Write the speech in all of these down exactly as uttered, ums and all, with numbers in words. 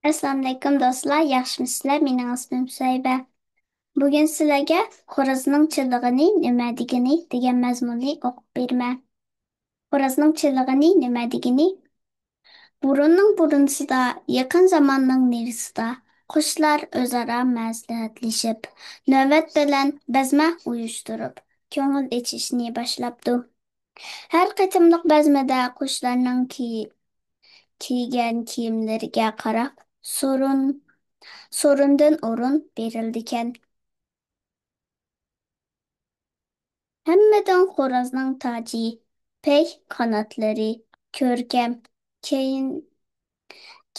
ئەسسالامۇئەلەيكۇم دوستلار، ياخشىمۇسىلەر؟ مېنىڭ ئىسمىم سۇھەيبە. بۈگۈن سىلەرگە خورازنىڭ چىلىغىنى نېمە دېگىنى دېگەن مەزمۇننى ئوقۇپ بېرىمەن. خورازنىڭ چىلىغىنى نېمە دېگىنى؟ بۇرۇننىڭ بۇرۇنسىدا، يېقىن زاماننىڭ نېرىسىدا قۇشلار ئۆزئارا مەسلىھەتلىشىپ، نۆۋەت بىلەن بەزمە ئۇيۇشتۇرۇپ، كۆڭۈل ئېچىشنى باشلاپتۇ. ھەر قېتىملىق بەزمىدە قۇشلارنىڭ كىي-، كىيگەن كىيىملىرىگە قاراپ سورۇن، سورۇندىن ئورۇن بېرىلىدىكەن. ھەممىدىن خورازنىڭ تاجى، پەي قاناتلىرى كۆركەم، كېيىن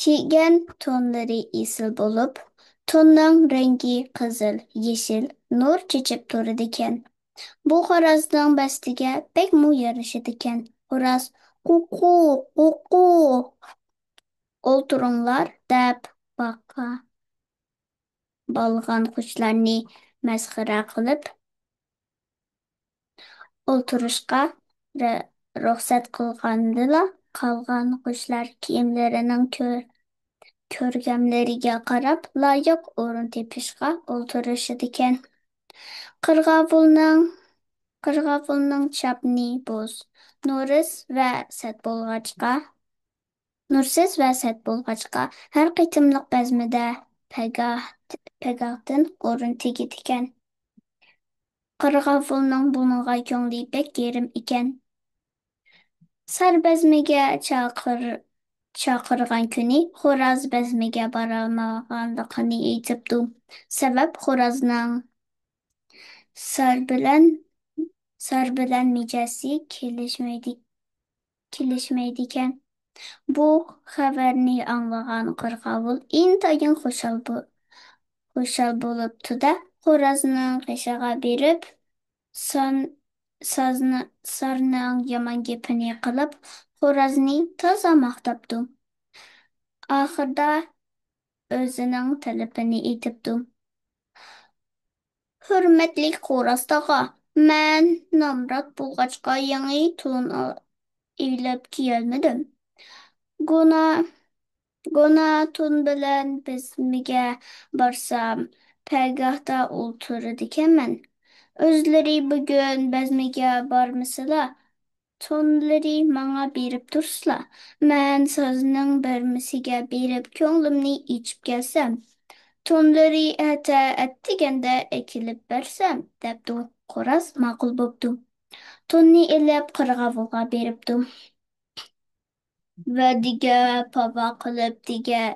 كىيگەن تونلىرى ئېسىل بولۇپ، توننىڭ رەڭگى قىزىل، يېشىل نۇر چېچىپ تۇرىدىكەن. بۇ خورازنىڭ بەستىگە بەكمۇ يارىشىدىكەن. خوراز «قۇقۇ، قۇقۇ، ئولتۇرۇڭلار» دەپ باققا بالغان قۇشلارنى مەسخىرە قىلىپ، ئولتۇرۇشقا رە-، رۇخسەت قىلغاندىلا، قالغان قۇشلار كىيىملىرىنىڭ كۆر-، كۆركەملىرىگە قاراپ، لايىق ئورۇن تېپىشقا ئولتۇرۇشىدىكەن. قىرغاۋۇلنىڭ، قىرغاۋۇلنىڭ چاپىنى بوز، نۇرسىز ۋە سەت بولغاچقا، نۇرسىز ۋە سەت بولغاچقا، ھەر قېتىملىق بەزمىدە پەگاھ-، پەگاھتىن ئورۇن تېگىدىكەن. قىرغاۋۇلنىڭ بۇنىڭغا كۆڭلى بەك يېرىم ئىكەن. سار بەزمىگە چاقىر-، چاقىرغان كۈنى خوراز بەزمىگە بارالمىغانلىقىنى ئېيتىپتۇ. سەۋەب خورازنىڭ سار بىلەن، سار بىلەن مىجەزى كېلىشمەيدۇ، كېلىشمەيدىكەن. بۇ خەۋەرنى ئاڭلىغان قىرغاۋۇل ئىنتايىن خۇشال بو-، خۇشال بولۇپتۇ-دە، خورازنىڭ قېشىغا بېرىپ، سان-، سازنى-، سارنىڭ يامان گېپىنى قىلىپ، خورازنى تازا ماختاپتۇ. ئاخىردا ئۆزىنىڭ تەلىپىنى ئېيتىپتۇ. ھۆرمەتلىك خوراز تاغا، مەن نامرات بولغاچقا يېڭى تون ئېلىپ كىيەلمىدىم. گۇنا، گۇنا تون بىلەن بەزمىگە بارسام، پەگاھتا ئولتۇرىدىكەنمەن. ئۆزلىرى بۈگۈن بەزمىگە بارمىسىلا، تونلىرى ماڭا بېرىپ تۇرسىلا، مەن سازنىڭ بەرمىسىگە بېرىپ كۆڭلۈمنى ئېچىپ كەلسەم، تونلىرى ئەتە ئەتىگەندە ئەكېلىپ بەرسەم، دەپتۇ. خوراز ماقۇل بوپتۇ. توننى ئېلىپ قىرغاۋۇلغا بېرىپتۇ. ۋەدىگە ۋاپا قىلىپ دېگە-،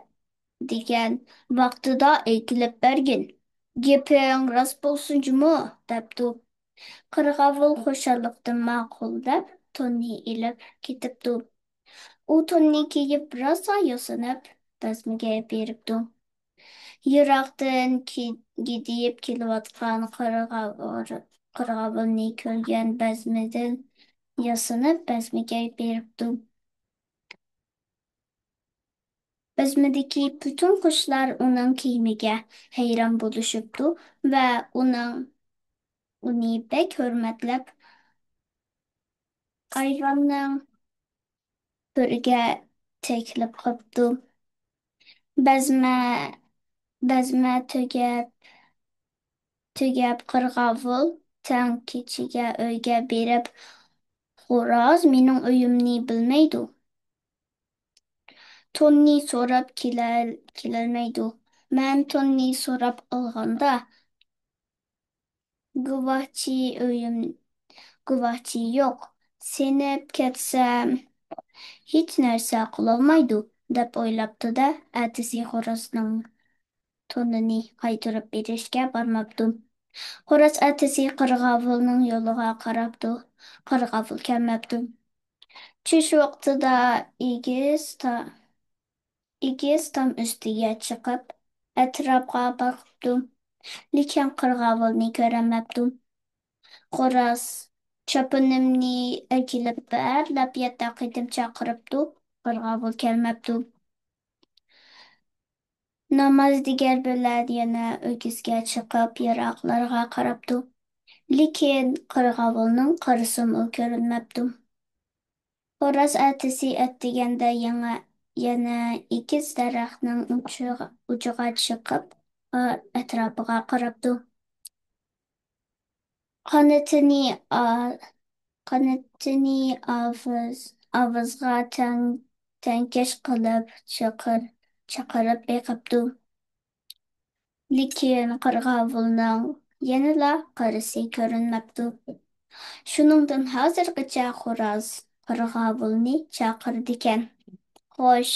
دېگەن ۋاقتىدا ئەكېلىپ بەرگىن. گېپىڭ راست بولسۇن جۇمۇ، دەپتۇ. قىرغاۋۇل خۇشاللىقتىن ماقۇل دەپ، توننى ئېلىپ كېتىپتۇ. ئۇ توننى كىيىپ، راسا ياسىنىپ، بەزمىگە بېرىپتۇ. يىراقتىن كى-، گىدىيىپ كېلىۋاتقان قىرغاۋۇل-، قىرغاۋۇلنى كۆرگەن بەزمىدىن ياسىنىپ، بەزمىگە بېرىپتۇ. بەزمىدىكى پۈتۈن قۇشلار ئۇنىڭ كىيىمىگە ھەيران بولۇشۇپتۇ ۋە ئۇنىڭ، ئۇنى بەك ھۆرمەتلەپ، ئايۋاننىڭ تۆرىگە تەكلىپ قىپتۇ. بەزمە، بەزمە تۈگەپ، تۈگەپ قىرغاۋۇل تەڭ كېچىگە ئۆيگە بېرىپ، خوراز مېنىڭ ئۆيۈمنى بىلمەيدۇ. توننى سوراپ كېلەل-، كېلەلمەيدۇ. مەن توننى سوراپ ئالغاندا، گۇۋاھچى ئۆيۈم-، گۇۋاھچى يوق. سېنىپ كەتسەم، ھېچ نەرسە قىلالمايدۇ، دەپ ئويلاپتۇ-دە، ئەتىسى خورازنىڭ تونىنى قايتۇرۇپ بېرىشكە بارماپتۇ. خوراز ئەتىسى قىرغاۋۇلنىڭ يولىغا قاراپتۇ. قىرغاۋۇل كەلمەپتۇ. چۈش ۋاقتىدا ئېگىز تا-، ئېگىز تام ئۈستىگە چىقىپ، ئەتراپقا باقىپتۇ. لېكىن قىرغاۋۇلنى كۆرەلمەپتۇ. خوراز چاپىنىمنى ئەكېلىپ بەر دەپ يەتتە قېتىم چاقىرىپتۇ، قىرغاۋۇل كەلمەپتۇ. نامازدىگەر بىلەن يەنە ئۆگزىگە چىقىپ، يىراقلارغا قاراپتۇ. لېكىن قىرغاۋۇلنىڭ قارىسىمۇ كۆرۈنمەپتۇ. خوراز ئەتىسى ئەتىگەندە يېڭى، يەنە ئېگىز دەرەخنىڭ ئۇچىغا، ئۇچىغا چىقىپ، ئا-، ئەتراپىغا قاراپتۇ. قانىتىنى ئا-، قانىتىنى ئاۋاز-، ئاۋازغا تەڭ-، تەڭكەش قىلىپ چاقىر-، چاقىرىپ بېقىپتۇ. لېكىن قىرغاۋۇلنىڭ يەنىلا قارىسى كۆرۈنمەپتۇ. شۇنىڭدىن ھازىرغىچە خوراز قىرغاۋۇلنى چاقىرىدىكەن. خوش،